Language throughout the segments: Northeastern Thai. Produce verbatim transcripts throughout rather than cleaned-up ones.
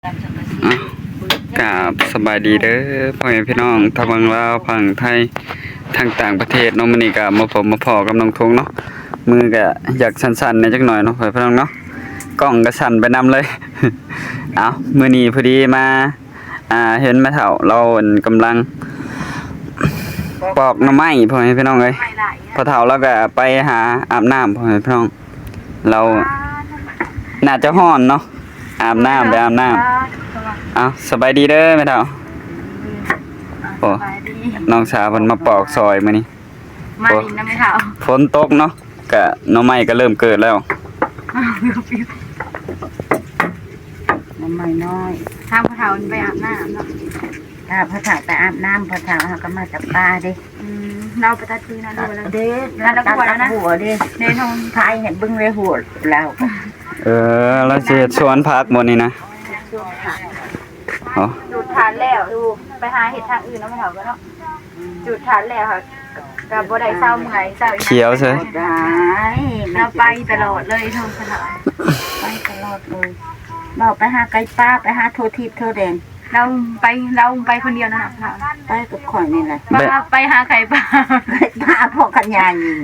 อ่ะ กราบสบายดีเด้อ พ่อแม่พี่น้อง ทั้งฝั่งลาว ฝั่งไทย ทางต่างประเทศเนาะ มื้อนี้ก็มาพบมาพ้อกับน้องทงเนาะ มือก็อยากสั่นๆแหน่จักหน่อยเนาะ พ่อแม่พี่น้องเนาะ กล้องก็สั่นไปนำเลย เอา มื้อนี้พอดีมา อ่า เห็นแม่เฒ่า ลาวกำลัง ปอกหน่อไม้ พ่อแม่พี่น้องเอ้ย พ่อเฒ่าลาวก็ไปหาอาบน้ำ พ่อแม่พี่น้อง ลาว น่าจะฮ้อนเนาะ อาบน้ำ ไปอาบน้ำ เอา สบายดีเด้อแม่เฒ่า โอ้ สบายดี น้องสาวเพิ่นมาปอกซอยมื้อนี้ มา โอ้ ดินนำแม่เฒ่า ฝนตกเนาะ กะหน่อไม้ก็เริ่มเกิดแล้ว หน่อไม้น้อย ทางพ่อเฒ่าไปอาบน้ำเนาะ ถ้าพ่อเฒ่าไปอาบน้ำ พ่อเฒ่าเฮาก็มาจากป่าเด้ อืม ลาวไปตัดฟืนนะ ดูแล้ว เด้ ลาวตัดหัวแล้วนะ หัวเด้ เด้ทอง พายให้เบิ่งเลยหัวลาว เออ ลาวสิเฮ็ดสวนผักบ่นี่นะ อ๋อ จุดถ่านแล้วดู ไปหาเฮ็ดทางอื่นเนาะแม่เฒ่าก็เนาะ จุดถ่านแล้วค่ะ ก็บ่ได้เซาเมื่อยเซาอีหยัง เขียวเซย ได้ ลาวไปตลอดเลยทองสนาม ไปตลอดเลย ลาวไปหาไก่ป่า ไปหาทั่วทิศทั่วแดน ลาวไป ลาวไปคนเดียวนะ ไปกับข่อยนี่แหละ ว่าไปหาไก่ป่า ไก่ป่าพวกขะยายิง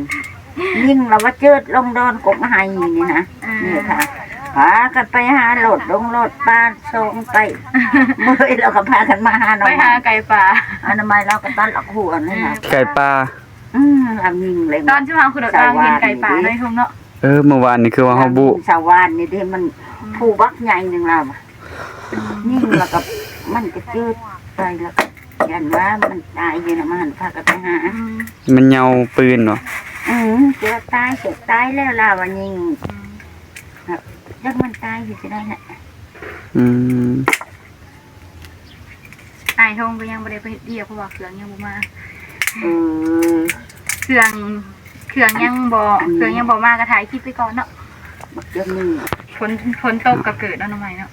ยิงแล้วว่าเจิดลงดอนกกไฮนี่นะ อ่า นี่ค่ะ พากันไปหาโลดดงโลดป่าส่งไป เมื่อยแล้วก็พากันมาหาหน่อไม้ ไปหาไก่ป่า อนามัยลาวก็ตัดหลักหัวนี่นะ เออ ไก่ป่า อืม เอายิงเลย ตอนที่เฮาคือเราตามเห็นไก่ป่าในทุ่งเนาะ เออ เมื่อวานนี่คือว่าเฮาบุ สวานนี่เด้มัน อืม ผู้บักใหญ่หนึ่งลาวอะ ยิงแล้วก็มันก็เจิดไปแล้วก็ ยันว่ามันตายอยู่นะ มันพากันไปหา อืม มันเหยาปืนบ่ อืม เสียตาย เสียตายแล้วลาวว่ายิง อืม ครับ จักมันตายอยู่ที่ใดแหละ อืม อ้ายทงก็ยังบ่ได้ไปเฮ็ดเวียก เพราะว่าเครื่องยังบ่มา เออ เครื่อง เครื่องยังบ่ อืม เครื่องยังบ่มาก็ถ่ายคลิปไปก่อนเนาะ บักเกือบหนึ่ง ฝน ฝนตกก็เกิดเนาะ หน่อไม้เนาะ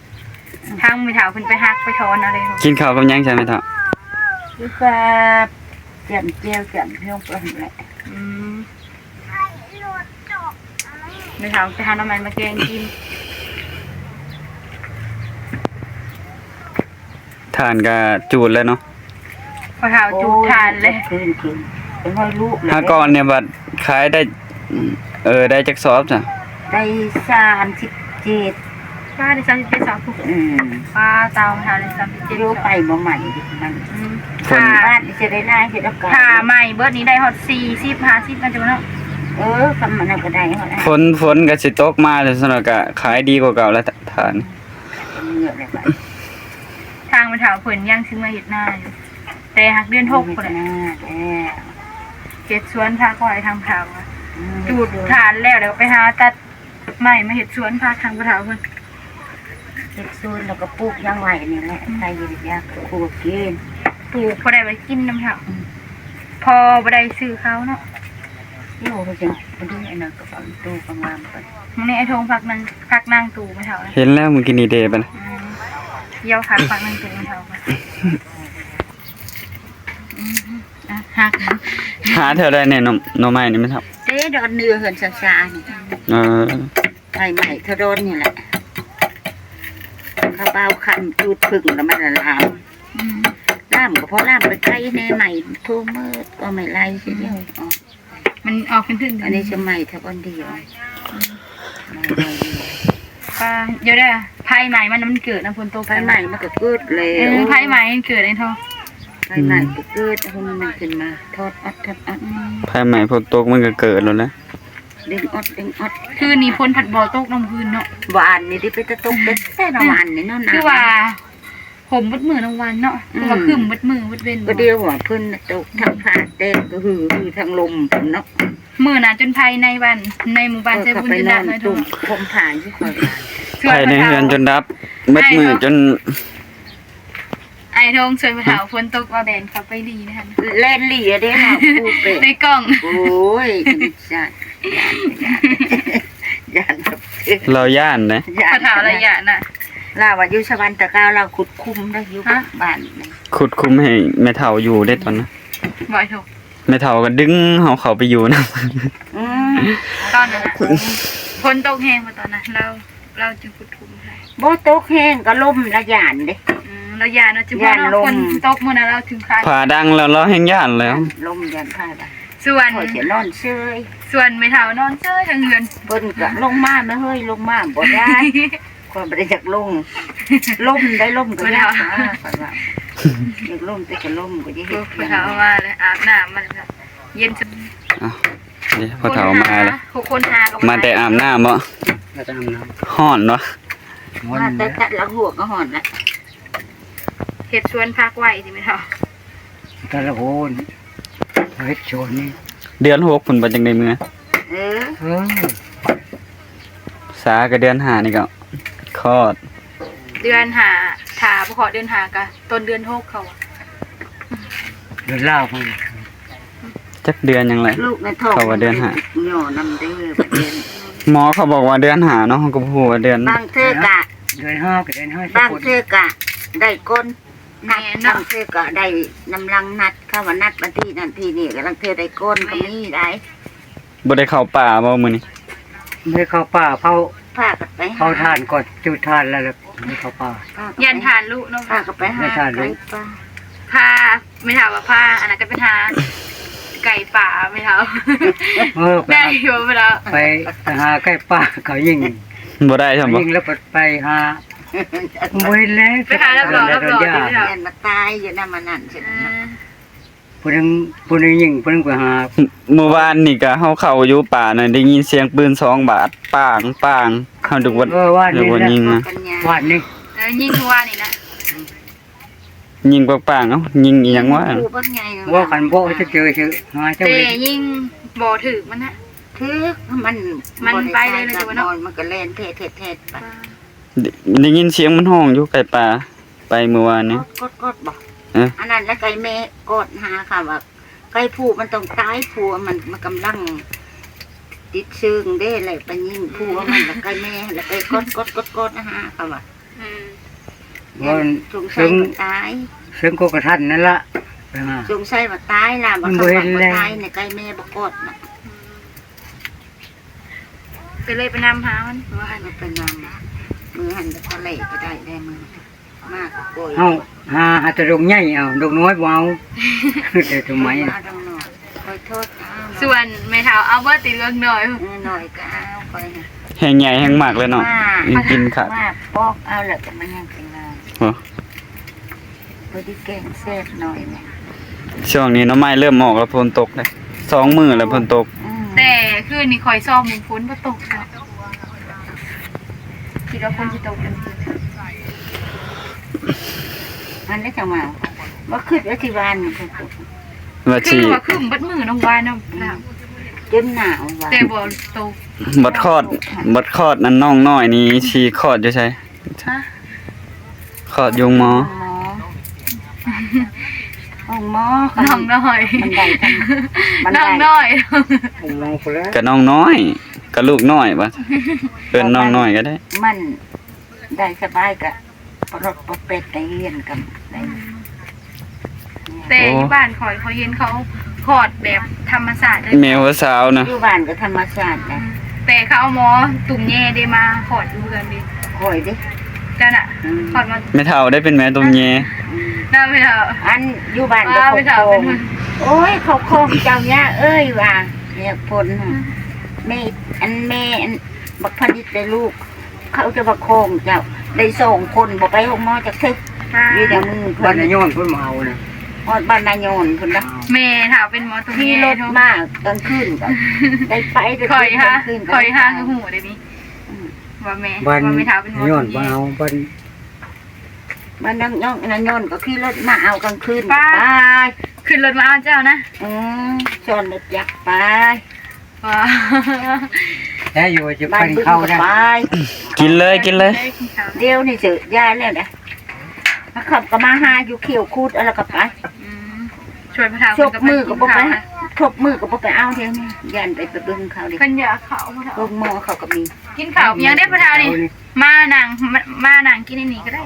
ทางแม่เฒ่าเพิ่นไปหักไปถอนเอาเลย กินข้าวกับหยังใช่ไหมเฒ่า คือกับแจ่มแจ่วแจ่มเพียงปานแหละ อืม แม่เฒ่าไปหาหน่อไม้มาแกงกิน ถ่านก็จูดแล้วเนาะ พ่อเฒ่าจูดถ่านเลย คืนคืนเป็นห้อยลูกเลย หาก่อนเนี่ยบัดขายได้ เออ ได้จักสอบจ้ะ ได้สามสิบเจ็ด ป้าได้สามสิบเจ็ดสอบ อืม ป้าเตาถ่านได้สามสิบเจ็ด โยไปบ่ใหม่ดิมัน อืม ฝน ค่ะ บ้านนี่จะได้หลายเฮ็ดเอาเก่า ค่ะ ใหม่เบิดนี้ได้ฮอดสี่สิบ ห้าสิบ น่าจะเนาะ เออ คำมันก็ได้ฮอด ฝน ฝนก็สิตกมาแล้วซั่นก็ขายดีกว่าเก่าแล้วถ่าน เยอะเลยไป ทางแม่เฒ่าเพิ่นยังสิมาเฮ็ดนาอยู่ แต่หากเดือนหก เฮ็ด พุ่นแหละ นาแล้ว เฮ็ดสวนผักไว้ทางเฒ่าอะ อืม จูดถ่านแล้ว แล้วก็ไปหาตัดไม้มาเฮ็ดสวนผักทางแม่เฒ่าเพิ่น เฮ็ดสวนแล้วก็ปลูกหยังไว้นี่แหละ อืม ใครอยากปลูกกิน ปลูกพอได้ไว้กินนำเฒ่า อืม พอบ่ได้ซื้อเขาเนาะ โอ้ ก็จังพอดี อันนั้นก็เอาตู้กำลังไป มื้อนี้ไอ้ทงพักนั่ง พักนั่งตู้แม่เฒ่านะ เห็นแล้วมื้อกี้นี่เด้บัดน่ะ อืม เดี๋ยวพัก พักนั่งตู้แม่เฒ่าก่อน อืม อ่ะ หัก หาแถวใดเนี่ย หน่อ หน่อไม้นี่แม่เฒ่า เด้ ดอนเนื้อเฮือนซาๆ นี่ เออ ไฟใหม่เท่าดอนนี่แหละ เขาเบาคำจูดผึ่งแล้วมันละลาม อืม ลามก็พอลามไปไกลแน่ ใหม่โทรเมิดก็ไม่ไล่ทีเดียว อ๋อ มันออกเป็นขึ้น อันนี้จะใหม่เท่าก้อนเดียว ใหม่ก้อนเดียว ป้า เดี๋ยวเด้อ ไฟใหม่มัน มันเกิดนะฝนตก ไฟใหม่มันก็เกิดเลย เออ ไฟใหม่มันเกิดไอ้ทอง ไฟใหม่ก็เกิด เอามันขึ้นมา ทอดอัด ทอดอัด อืม ไฟใหม่ฝนตกมันก็เกิดแล้วนะ ดึงอัด ดึงอัด คืนนี้ฝนผัดบ่ตกเนาะ คืนเนาะ หวานนี่ที่ไปตะตกเด็ดแต่ละวันนี่เนาะ คือว่า ผมเบิดมื้อทั้งวันเนาะ อืม คือว่าครึ้มเบิดมื้อเบิดเว็น ก็เดียวว่าเพิ่นน่ะตกทั้งฟ้าแตกก็หือ หือทั้งลมเนาะ มื้อน่ะจนไฟในบ้าน ในหมู่บ้าน เออ ไซบุญ เขาไป จนดับ นอน เลย ตุ้ม โทร ผมผ่านอยู่ข้อยบ้าน ส่วน ไฟในเฮือนจนดับ เบิดมื้อ ไอ้ทอง จน ไอ้ทองช่วยพ่อเฒ่า ฮะ ฝนตกว่าแบนเขาไปหลีนะคะ แล่นหลีอะเด้ค่ะ ผู้เป็น ในกล้อง โอ้ย จังซั่น ย่าน ย่าน ลาวย่านนะ ย่าน พ่อเฒ่าลาวย่านน่ะ ลาวว่าอยู่สวรรค์ตะกาว ลาวขุดคุ้มได้อยู่ ฮะ บ้านนี่ ขุดคุ้มให้แม่เฒ่าอยู่ได้ตอนนั้น บ่อยถูก แม่เฒ่าก็ดึงเฮาเข้าไปอยู่นะ อืม ตอนนั้นน่ะ ฝนตกแฮงมาตอนนั้น ลาว เราจึงขุดหลุมให้ บ่ตกแฮงก็ลมละย่านเด้ อืม เราย่านเนาะ จึงว่าเนาะ ย่านลม ฝนตกมื้อนั้นเราถึงคาด ฟ้าดังแล้วเราแฮงย่านแล้ว ลมย่านฟ้าดัง ส่วน ข้อยสินอนเซย ส่วนแม่เฒ่านอนเซยทั้งเฮือน เพิ่นก็ลงมา แม่เฮ้ย ลงมาบ่ได้ ข้อยบ่ได้อยากลง ลมได้ ลมก็ บ่ได้ ยากมา ข้อยว่า อยากลมแต่ก็ลมก็จะเฮ็ด แม่เฒ่าว่าแล้วอาบน้ำมันก็เย็นสบาย อ้าว นี่พ่อเฒ่ามาแล้ว คนหาก็ มาแต่อาบน้ำบ่ มาแต่อาบน้ำ ฮ้อนบ่ ฮ้อน มาแต่ แล้ว ตัดละหัวก็ฮ้อนละ เฮ็ดสวนผักไว้สิแม่เฒ่า แต่ละโหนเฮ็ดสวนนี่ เดือนหกพุ้นบ่จั่งได้เมือ เออ เออ สาก็เดือนห้านี่ก็คลอด เดือนห้า ถ้าบ่คลอดเดือนห้าก็ต้นเดือนหกเขาอะ เดือนลาวพุ้น จักเดือนหยังแหละ ลูกในท้อง เขาว่าเดือนห้า ย่อนำเด้อ บัดเดือน หมอเขาบอกว่าเดือนห้าเนาะ เขาก็บ่ฮู้ว่าเดือน บางเทื่อกะ เดือนห้าก็เดือนห้า บางเทื่อกะได้ก้น แม่นเนาะ บางเทื่อกะได้นำลังนัด เขาว่านัดวันที่นั่นที่นี่ ก็บางเทื่อได้ก้นก็มีได้ บ่ได้เข้าป่าบ่มื้อนี้ บ่ได้เข้าป่า เผา พากันไปหา เผาถ่านก่อน จุดถ่านแล้ว แล้วบ่ได้เข้าป่า พากันไป ย่านถ่านลุเนาะ พากันไปหา ย่านถ่านลุ ไก่ป่า พา แม่เฒ่าว่าพา อันนั้นก็เป็นหาไก่ป่าแม่เฒ่า เออ ไป ได้อยู่แม่เฒ่า ไปหาไก่ป่าเขายิง บ่ได้ซ้ำบ่ ยิงแล้วไปหา บ่เห็นแล้ว ไปหาแล้วบ่ แล้วบ่ แล้วบ่ ย่านมาตายอยู่นำมันนั่นใช่ไหม อ่า ผู้หนึ่ง ผู้หนึ่งยิง ผู้หนึ่งไปหา มื้อวานนี่ก็เฮาเข้าอยู่ป่าน่ะ ได้ยินเสียงปืนสองบาด ป้าง ป้าง เฮานึกว่า เออ วานนี่ นึกว่า แหละ ยิงนะ วานนี่ เออ ยิงเมื่อวานนี่นะ ยิงป้างๆ เอ้า ยิงอีหยังวะ ผู้บักใหญ่ ว่าคันบ่จะเจอเจอ หาเจ้า แต่ เอง ยิงบ่ถืกมันนะ ถืกมัน มันไปเลยนะ บ่ได้ใส่ จังหวะเนาะ นอน มันก็แล่นแทดๆๆไป ได้ ได้ยินเสียงมันฮ้องอยู่ไก่ป่า ไปเมื่อวานนี้ กดๆๆบ่ เออ อันนั้นแล้วไก่แม่กดหาค่ะว่า ไก่ผู้มันต้องตาย ผัวมัน มันกำลังติดเชิงเด้ แล้วไปยิงผัวมัน แล้วไก่แม่ แล้วไปกดๆๆๆ หาค่ะว่า อืม ว่า สงสัยมันตาย เชิงกกกระทันนั่นละ ไปหา สงสัยว่าตายล่ะ มันบ่เห็นแล้ว ว่าเขาว่าบ่ตายเนี่ย ไก่แม่บ่กดน่ะ อืม ก็เลยไปนำหามัน ว่าให้มันไปนำ มื้อหันก็ทะเลก็ได้ ได้มื้อ มากก็โกย เฮาหา หาแต่ดอกใหญ่เอา ดอกน้อยบ่เอา แต่ทำไม มาดอกน้อย ขอโทษ ส่วนแม่เฒ่าเอาเบิดติดเรื่องน้อย เออ น้อยก็เอาไปนะ แฮงใหญ่แฮงมากเลยเนาะ มา กินขาด มาปอกเอาแล้วก็มันยังเป็นน้อย บ่ พอดีแกงแซ่บหน่อยเนี่ย ช่วงนี้หน่อไม้เริ่มออกแล้ว ฝนตกเลย สองมื้อแล้วฝนตก อืม แต่คืนนี้คอยซอกมึงฝนบ่ตกจ้ะ คิดว่าฝนสิตกกัน มันได้จังหวะ บ่คิดว่าสิวานนี่ฝนตก ว่า คือ สิ ว่าครึ้มเบิดมื้อน้องวานเนาะ อืม จนหนาวว่ะ แต่บ่ตก บัดคลอด บัดคลอดนั่นน้องน้อยนี่สิคลอดอยู่ไส ฮะ คลอดอยู่โรงหมอ หมอ ห้องหมอ น้องน้อย มันได้กัน มันได้ น้องน้อย ห้องหมอพุ้นแหละ ก็น้องน้อย ก็ลูกน้อยบ่ เอิ้นน้องน้อยก็ได้ มันได้สบายกะปลดปลดเป็ดได้เรียนกันได้ แต่ โอ้ อยู่บ้านข่อย ข่อยเห็นเขาคลอดแบบธรรมชาติเลย แม่ว่าสาวนะ อยู่บ้านก็ธรรมชาตินะ แต่เขาเอาหมอตุ่มแย่ได้มาคลอดอยู่เฮือนดิ ข่อยเด้ เจ้าน่ะ อืม คลอดมา แม่เฒ่าได้เป็นแม่ตุ่มแย่ อืม น่าแม่เฒ่า อันอยู่บ้านก็ ว้าว เขา แม่เฒ่า คลอง เป็น โอ้ย เขาคลองเจ้าย่าเอ้ยว่า เนี่ยฝนน่ะ อืม แม่ อันแม่ อันบักพนิดได้ลูก เขาจะมาคลองเจ้า ได้สองคน บ่ไปห้องหมอจักเทื่อ ค่ะ มีแต่มือเพิ่น บ้านนายอนเพิ่นมาเอานะ ฮอดบ้านนายอนเพิ่นนะ แม่เฒ่าเป็นหมอตุ่มแย่ ขี่รถมากลางคืนก็ได้ไป ข่อยหา กลางคืนก็ ข่อยหา ได้ไป คือหูเดี๋ยวนี้ อืม ว่าแม่ บ้าน ว่าแม่เฒ่าเป็นหมอตุ่มแย่ นายอนมาเอา บ้าน บ้านนายอน นายอนก็ขี่รถมาเอากลางคืน ป้า ไป ขึ้นรถมาเอาเจ้านะ อืม ซ้อนรถจักรไป ว้า แล้วอยู่จะ บ้าน กินข้าว บึงก็ นะ ไป กินเลย กินเลย เดี๋ยวนี้สิย้ายแล้วนะ แล้วเขาก็มาหาอยู่เขียวคูด แล้วก็ไป อืม ช่วยพระเฒ่า ทบมือก็บ่ไป กินข้าวนะ ทบมือก็บ่ไปเอาเดี๋ยวนี้ ย่านไป ไปเบิ่งเขาดิ เพิ่นอยากเขาพระเฒ่า เบิ่งหมอเขาก็มี กินข้าวยังได้พระเฒ่านี่ เอานี่ มานั่ง มา มานั่งกินในนี้ก็ได้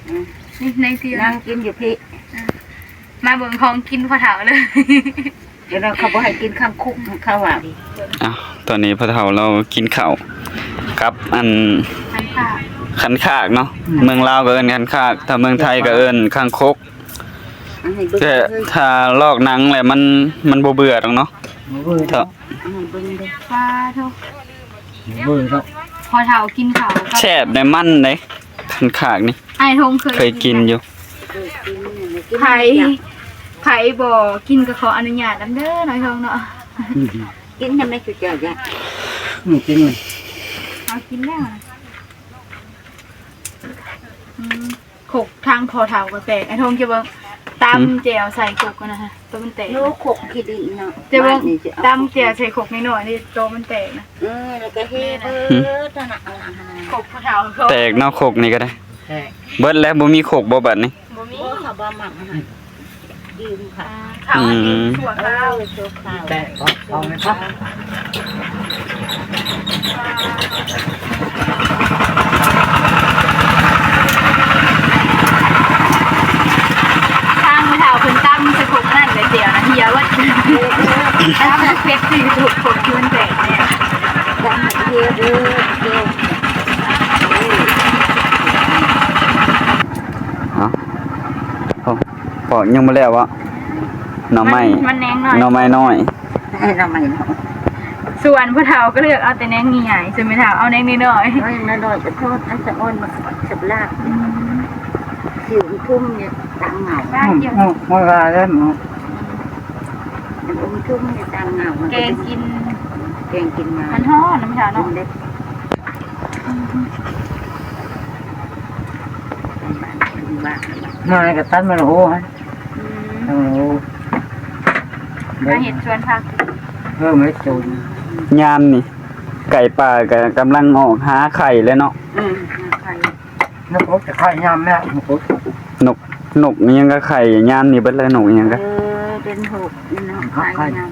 อืม นี่ในเตียง นั่งกินอยู่พี่ อ่ะ มาเบิ่งของกินพระเฒ่าเลย เดี๋ยวเราเขาบ่ให้กินข้างคุก เขาว่า อ้าว ตอนนี้พระเฒ่าเรากินข้าว ก กับอัน คันคาก คันคากเนาะ อืม เมืองลาวก็เอิ้นคันคาก ถ้าเมืองไทยก็เอิ้นคางคก อันนี้เบิ่ง แต่ เฮ้ย ถ้าลอกหนังแหละมัน มันบ่เบื่อดอกเนาะ บ่เบื่อดอก ถ้า อันนี้เบิ่งเด้อ ปลาเถาะ บ่เบื่อดอก พอเฒ่ากินข้าวกับ แซ่บได้มันเด้ คันคากนี่ อ้ายทงเคย เคยกินอยู่ เคยกินอยู่ กิน ไผ อยู่จ้ะ ไผบ่กินก็ขออนุญาตนำเด้อน้อยทงเนาะ อืม กินทำไมคือเจ้าจ้ะ อืม กินเลย เอากินแล้วนะ อืม คกทางพอเฒ่าก็แตก อ้ายทงจะเบิ่ง ตำ อืม แจ่วใส่คกกันนะฮะ ตัวมันแตก โลคกขี้ดินเนาะ จะเบิ่ง บ้านนี่สิเอา ตำแจ่วใส่คกน้อยๆ นี่ตัวมันแตกนะ เออ แล้วก็เฮเบิดนั่นน่ะ คกพอเฒ่าก็ แตกเนาะ คกนี่ก็ได้ แตก เบิดแล้ว บ่มีคกบ่บัดนี้ บ่มี บ่ เขาบ่มักนะ ยืมค่ะ อ่า เขาอันนี้ อืม ชั่วคราว เออ ชั่วคราว แต่เอา เอาไหมครับ ทางผู้เฒ่าเพิ่นตำใส่คกนั่นเลยเดียวนะ เหียเบิด ตำเผ็ดคือถูกคกมันแตกเนี่ย ตำเหียเบิดเดียว เอ้า โอ้ ปอกยังบ่แล้ววะ หน่อไม้ มัน มันแหนงน้อย หน่อไม้น้อย เอ้ย หน่อไม้น้อย ส่วนผู้เฒ่าก็เลือกเอาแต่แหนงใหญ่ๆ ส่วนแม่เฒ่าเอาแหนงน้อยๆ น้อยๆ น้อยๆ ก็โทษ อันสะอ้อนมันสับลาบ อืม ผิวมันทุ่มเนี่ย ตามเหงา บ้านเดียว อืม อืม ไม่ว่าแล้วหนู มันอมทุ่มเนี่ย ตามเหงา มัน แกงกิน แกงกินมา มันฮ้อนนะแม่เฒ่าเนาะ กินได้ อืม มาก็ตัดมันโอ้ฮะ อืม โอ้ มาเฮ็ดสวนผัก เออ ไม่โจร ยามนี่ ไก่ป่าก็กำลังออกหาไข่แล้วเนาะ อืม หาไข่ นกจะไข่ยามเนี่ย นก นก นกนี่ยังก็ไข่ยามนี่เบิดเลย นกยังก็ เออ เป็นหกนี่เนาะ ครับ ไข่ ไข่ยาม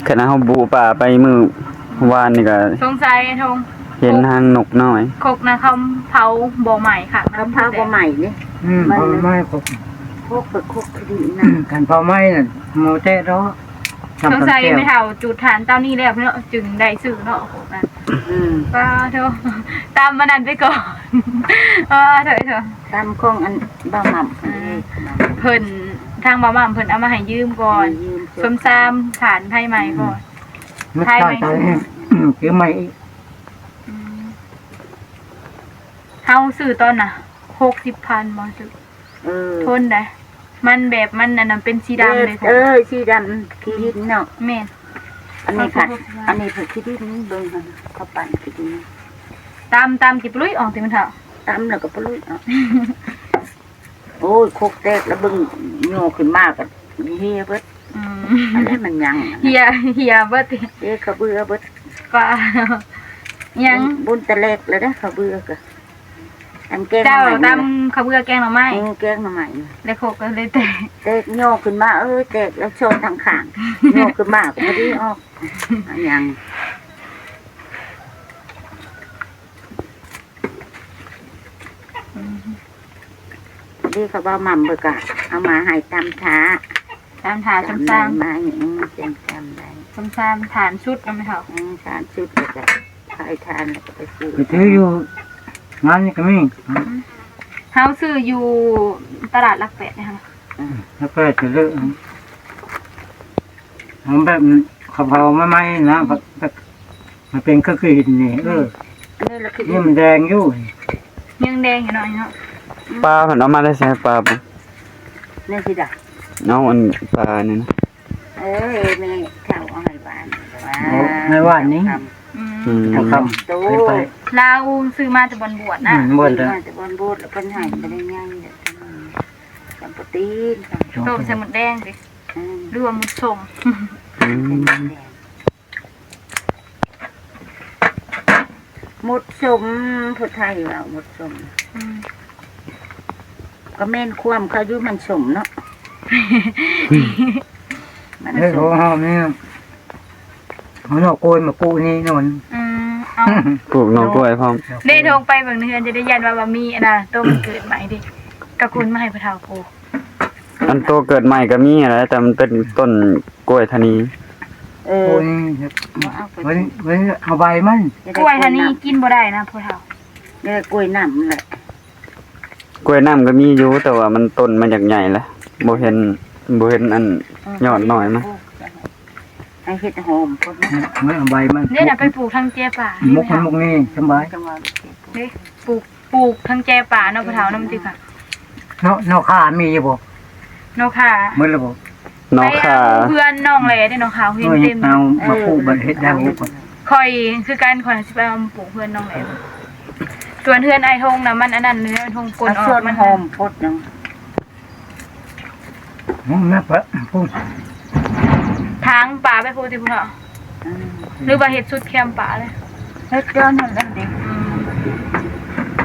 ขณะเฮาบุป่าไปมื้อวานนี่ก็ สงสัยทง เห็นหางนกน้อย คกนะเขาเผาบ่ไหม้ค่ะ เขาเผาบ่ไหม้นี่ อืม มัน เผาไหม้คก คกเปิดคกคือดีนะ คันเผาไหม้น่ะ หมูแตะเนาะ สงสัย ทำกันแก้ว แม่เฒ่าจุดถ่านเตานี้แล้วเนาะ จึงได้ซื้อเนาะ คกนะ อืม ป้าโธ่ ตามมันนั้นไปก่อน ป้าโธ่ ตามของอันบ่าวหม่ำ อืม เพิ่น ทางบ่าวหม่ำเพิ่นเอามาให้ยืมก่อน ให้ยืม ส้มซามถ่านไผใหม่ก่อน อืม ไผใหม่ ไม่ใช่ ซื้อ ไผ อืม ซื้อใหม่อีก อืม เฮาซื้อตอนน่ะ หกสิบพันบ่ซื้อ เออ ทนได้ มันแบบมันอันนั้นเป็นสีดำเลย เออ สีดำขี้ดินเนาะ แม่น อันนี้ค่ะ หกสิบพัน อันนี้ผักขี้ดินเบิ่งหั่น เขาปั่นขี้ดิน ตำ ตำจิปลุยออกติมันเถาะ ตำแล้วก็ปลุยออก โอ้ย คกแตกแล้วเบิ่ง โยขึ้นมาก็เหียเบิด อืม อันนี้มันยัง เหีย เหียเบิด เหียเขาเบื่อเบิด ก็ยัง บุญตะแลกแล้วนะ เขาเบื่อก็ ตำแกง เจ้า หน่อไม้ ตำข้าวเบื่อแกงหน่อไม้ เออ แกงหน่อไม้ แล้วคกก็เลยแตก แตกโยขึ้นมา เออ แตกแล้วชนทางข้าง โยขึ้นมาก็พอดีออก อันยัง อืม นี่เขาว่าหม่ำเบิกอะ เอามาให้ตำถา ตำถา ตำได้ ส้มตำ มา อืม จำ จำได้ ส้มตำ ถ่านชุดนะแม่เฒ่า อืม ถ่านชุดแล้วก็ขายถ่านแล้วก็ไปซื้อ ไปซื้ออยู่ ร้านนี้ก็มี อืม เฮาซื้ออยู่ตลาดหลักแปดนะคะ อืม หลักแปดจะเลิก เอาแบบเขาเผามาใหม่นะ อืม แบบ มันเป็นเครื่องกรีดนี่ เออ อันนี้เราคิด นี่มันแดงอยู่ ยังแดงอยู่หน่อยเนาะ ปลาเพิ่นเอามาได้ใช่ปลาบ่ นี่สิดา เอาอันปลานี่นะ เอ้ย แม่เฒ่าเอาให้หวาน เอาให้หวานนี่ อืม อืม เฒ่าคำ โต ไป ลาวซื้อมาแต่บ่อนบวชนะ อืม บ่อน ซื้อมาแต่บ่อนบวชแล้วเพิ่นให้บ่ได้ง่ายเลย จำปะตีน ต้มใส่หมดแดงสิ อืม หรือว่าหมดส้ม อืม หมดส้ม ผู้ไทยว่าหมดส้ม อืม ก็แม่นความเขาอยู่มันส้มเนาะ มัน เฮ้ย ส้ม โอ้โห นี่ เอาหน่อกล้วยมาปลูกนี่นนท์ อืม เอา ปลูกหน่อกล้วยพร้อม ได้ทงไปเบิ่งในเฮือนจะได้ยันว่าบ่มีอันน่ะ ต้นเกิดใหม่ดิ กะคุณมาให้พ่อเฒ่าปลูก อันโตเกิดใหม่ก็มีอะไร แต่มันเป็นต้นกล้วยทะนี เออ โอ้ย บ่เอาไป เว้น เว้นเอาใบมัน กล้วยท่านี้กินบ่ได้นะพ่อเฒ่า เออ กล้วยน้ำนั่นแหละ กล้วยน้ำก็มีอยู่ แต่ว่ามันต้นมันอยากใหญ่ละ บ่เห็น บ่เห็นอัน อืม ยอดน้อยมัน ให้เฮ็ดหอมก่อนนะ เว้นเอาใบมัน เนี่ยนะ ไปปลูกทางแจป่า มกมัน นี่ มกนี่สบาย จังหวะ นี่ ปลูก ปลูกทางแจป่าเนาะพ่อเฒ่าเนาะ มันสิค่ะ เนาะ เนาะ ข่ามีอยู่บ่ เนาะ ข่า หมดแล้วบ่ เนาะ ข่า ไปเอาเพื่อนน้องแหล่เด้ เนาะ ข่าเห็นเต็ม เอามาปลูก เออ บัดเฮ็ดได้ เอา บ่ ข่อยคือกัน ข่อยสิไปเอามาปลูกเพื่อนน้องแหล่ ส่วนเฮือนอ้ายทงน่ะ มันอันนั้น เฮือนอ้ายทงกลนออก เอาส่วน มัน หอมพดหยัง อืม แม่เปิ้ล พูด ทางป่าไปพูดสิพ่อเฒ่า อืม หรือว่าเฮ็ดสุดแคมป่าเลย เฮ็ดเจ้านั่นแหละดิ อืม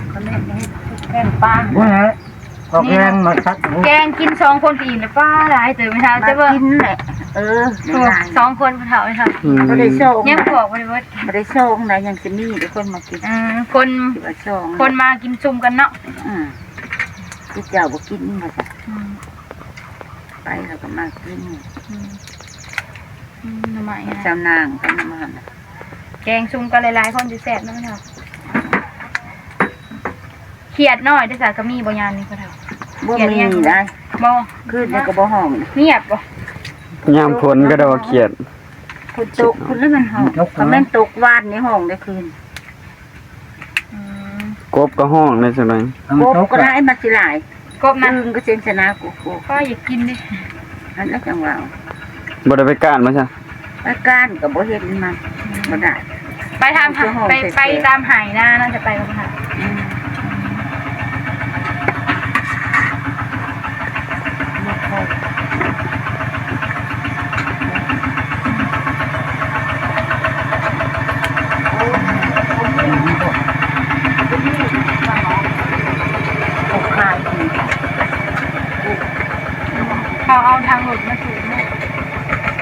เขาเรียกเฮ็ดสุดแคมป่า บ่ฮะ เอาแกงมาสัก แกงกินสองคนก็อิ่มแล้ว ป้าหลายเติบไหมคะ มา แต่ว่า กินแหละ เออ โอ้ ได้ สองคนพ่อเฒ่าไหมคะ อืม บ่ได้ส่ง ยังบอกบ่ได้หมด บ่ได้ส่งนะ ยังสิมีเดี๋ยวคนมากิน อืม คน สิว่าส่ง คนมากินซุมกันเนาะ อืม ที่เจ้าบ่กินมาจ้ะ อืม ไปแล้วก็มากิน อืม อืม หน่อไม้อะ เจ้านางก็มาหั่นน่ะ แกงซุมกันหลายๆคนสิแซ่บเนาะพ่อเฒ่า เขียดน้อยเด้อจ้ะ ก็มีบ่ยามนี้พ่อเฒ่า บ่ เขียด มี ยัง ได้ บ่ คืนนี้ก็บ่ฮ้อง เงียบบ่ ยามฝนก็ดอกเขียด ฝนตก ฝนแล้วมันฮ้อง มันตก ก็แม่นตกวานนี้ฮ้องได้คืน อืม กบก็ฮ้องได้จังได๋ กบก็ได้ มันสิหลาย กบนะ อึ่งก็เซ็นชนะกู กู ก็อยากกินดิ อันนั้นจังหวะ บ่ได้ไปก้านมาซะ ไปก้านก็บ่เห็นมัน บ่ได้ ไปทาง ไป ไปตามไห่นา น่าจะไปกับมัน อืม เขาเอาทางรถมาสูบเนาะ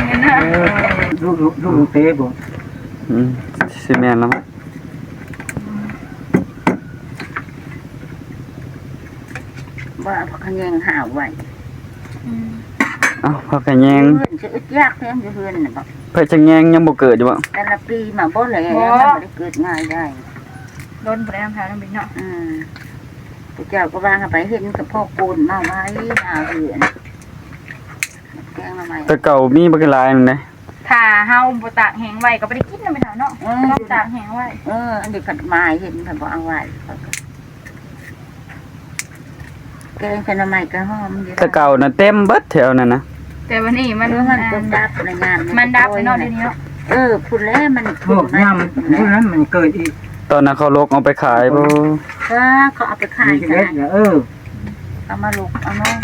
เงินนะ เออ ลูก ลูก ลูกเต๋บ่ อืม สิแม่นแล้วมั้ง ว่าเอาผักขะแยงหาไว้ อืม เอ้า ผักขะแยง เฮือนสิอึดอยากแท้อยู่เฮือนน่ะบ่ ผักขะแยงยังบ่เกิดอยู่บ่ แต่ละปีมาบ่แล้ว บ่ มันบ่ได้เกิดง่ายได้ โดนบ่ได้นำทางนำบินเนาะ อืม พระเจ้าก็วางเอาไป เห็นกับพ่อโกนมาไว้หน้าเฮือน แกงหน่อไม้ แต่เก่ามีบักหลายนั่นเด้ ถ้าเฮาบ่ตากแห้งไว้ก็บ่ได้กินนะแม่เฒ่าเนาะ เออ ต้องตากแห้งไว้ เออ อันนี้ผัดไม้เห็นผัดบ่เอาไว้ แกงใส่หน่อไม้ก็หอมอยู่ แต่เก่าน่ะเต็มเบิดแถวนั่นนะ แต่วันนี้มัน เออ มันก็ดับในงาน มันดับไปเนาะเดี๋ยวนี้เนาะ เออ พูดแล้วมัน พวกยามพูดนั้นมันเกิดอีก ตอนนั้นเขาลกเอาไปขายบ่ เออ เขาเอาไปขาย มีชีวิต ซะ เนี่ย เออ เอามาลกเอาเนาะ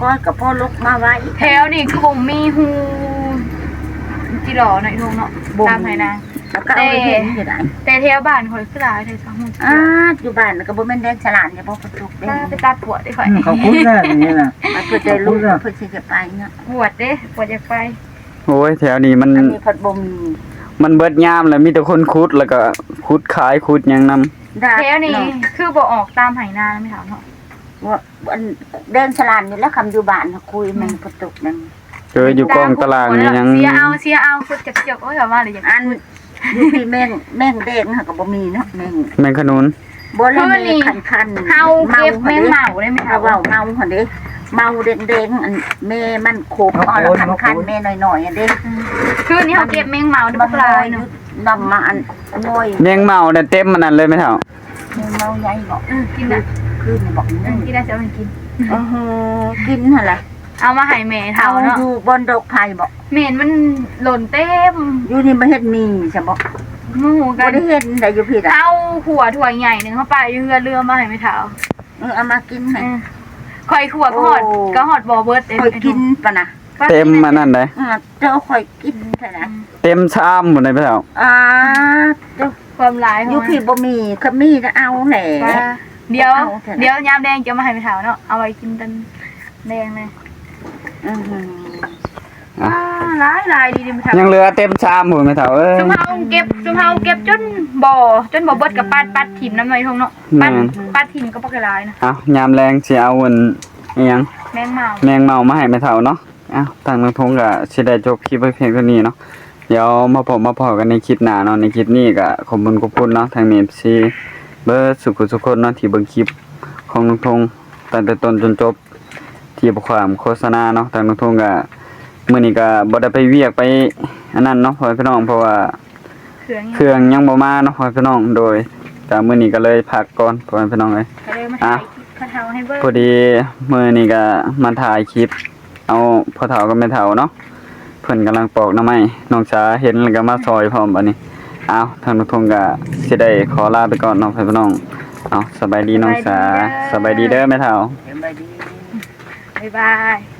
ก้อยกับพ่อลกมาไว้ แถวนี้คือบ่มีฮูจิหล่อเนาะ อีทงเนาะ บ่มี ตามไห้นา แล้วก็เอาไปเห็นอยู่ไหน แต่ แต่แถวบ้านข่อยคือหลายแท้ สองฮูจิหล่อ อ้า อยู่บ้านก็บ่แม่นแดนสลานเนี่ย บ่ประตูกเด้ ป้าไปตัดปวดได้ข่อย อืม เขาขุดแล้วอย่างนี้น่ะ มันเพิ่นได้ลูก เขาขุดแล้ว เพิ่นสิจะไปเนาะ ปวดเด้ ปวดอยากไป โอ้ย แถวนี้มัน อันนี้เพิ่นบ่มี มันเบิดยามแล้ว มีแต่คนขุด แล้วก็ขุดขาย ขุดหยังนำ แถวนี้ เนาะ คือบ่ออกตามไห้นาแม่เฒ่าเนาะ ว่าอันแดนสลานนี่แหละ คำอยู่บ้านน่ะคุย อืม มันกระตุกนั่น เออ อยู่กองตารางนี่ยัง เสียเอา เสียเอา ขุดจักจก โอ้ย ว่าเลยอยาก อัน อยู่ที่แมง แมงแดงหาก็บ่มีเนาะ แมง แมงขนุน บ่แล้ว คือนี่ แม่คันๆ เฮาเก็บแมงเม่าได้ไหมคะ เฮาเว้าเม่าหั่นเด้ เม่าแดงๆ อันแม่มันโคก เฮาโกน อ่อนแล้วคันๆ เฮาโกน แม่น้อยๆ อันเด้ อืม คือนี่เฮาเก็บแมงเม่าได้ มัน บักหลายเนาะ นำมาอันน้อย แมงเม่าน่ะเต็มมันนั่นเลยแม่เฒ่า เมาใหญ่บอก อืม กินนะ คืนบอก อืม กินได้จะเอาให้กิน เออ กินหั่นล่ะ เอามาให้แม่เฒ่าเนาะ เอาอยู่บนดอกไผ่บอก แม่นมันหล่นเต็ม อยู่นี่มาเฮ็ดหมี่ซะบอก หมู่กัน บ่ได้เห็นได้อยู่พี่ล่ะ เอาขั่วถ้วยใหญ่หนึ่งเข้าไป อยู่เฮือนเรือมาให้แม่เฒ่า เออ เอามากินให้ อืม ข่อยขั่วก็ฮอด โอ้ ก็ฮอดบ่เบิดเด้ ข่อยกินปะนะ เต็มมันนั่นเด้ อ่า เจ้าข่อยกินเท่านั้น เต็มชามหมดเลยพี่เฒ่า อ่า เจ้า ความหลายของมัน อยู่พี่บ่มี คันมีก็เอาแหละ ว่า เดี๋ยว เอาเถอะนะ เดี๋ยวยามแดงจะมาให้แม่เฒ่าเนาะ เอาไว้กินตอนแดงเลย อือหือ อ่ะ อ่า หลายหลายดีเด้อแม่เฒ่า ยังเหลือเต็มชามหมดแม่เฒ่าเอ้ย ซุมเฮาเก็บ ซุมเฮาเก็บจนบ่ จนบ่เบิดก็ปัด ปัดถิ่มนำหน่อยทงเนาะ ปัด แม่น ปัดถิ่มก็บ่ได้หลายนะ เอายามแลงสิเอาอันอิหยัง แมงเม่า แมงเม่ามาให้แม่เฒ่าเนาะ อ้าว ทางแม่พงก็สิได้จบคลิปไว้เพียงเท่านี้เนาะ เดี๋ยวมาพบมาพ้อกันในคลิปหน้าเนาะ ในคลิปนี้ก็ขอบคุณขอบคุณเนาะ ทางเอฟซีเบิดสุขสุขคนเนาะ ที่เบิ่งคลิปของน้องทงตั้งแต่ต้นจนจบ ที่บ่ข้ามโฆษณาเนาะ ทางน้องทงก็มื้อนี้ก็บ่ได้ไปเวียกไปอันนั้นเนาะ พ่อแม่พี่น้อง เพราะว่า เครื่อง เครื่องยังบ่มาเนาะ พ่อแม่พี่น้อง โดยก็มื้อนี้ก็เลยพักก่อน พ่อแม่พี่น้องเอ้ย ก็เลยมา อ่ะ ถ่ายคลิปพ่อเฒ่าให้เบิ่ง พอดีมื้อนี้ก็มาถ่ายคลิป เอาพ่อเฒ่ากับแม่เฒ่าเนาะ เพิ่นกำลังปอกหน่อไม้ น้องสาเห็นแล้วก็มาซอยพร้อมบัดนี้ เอาทางน้องทงก็สิได้ขอลาไปก่อนเนาะ พ่อแม่พี่น้อง เอาสบายดีน้องสา สบายดีเด้อแม่เฒ่า สบายดี บ๊ายบาย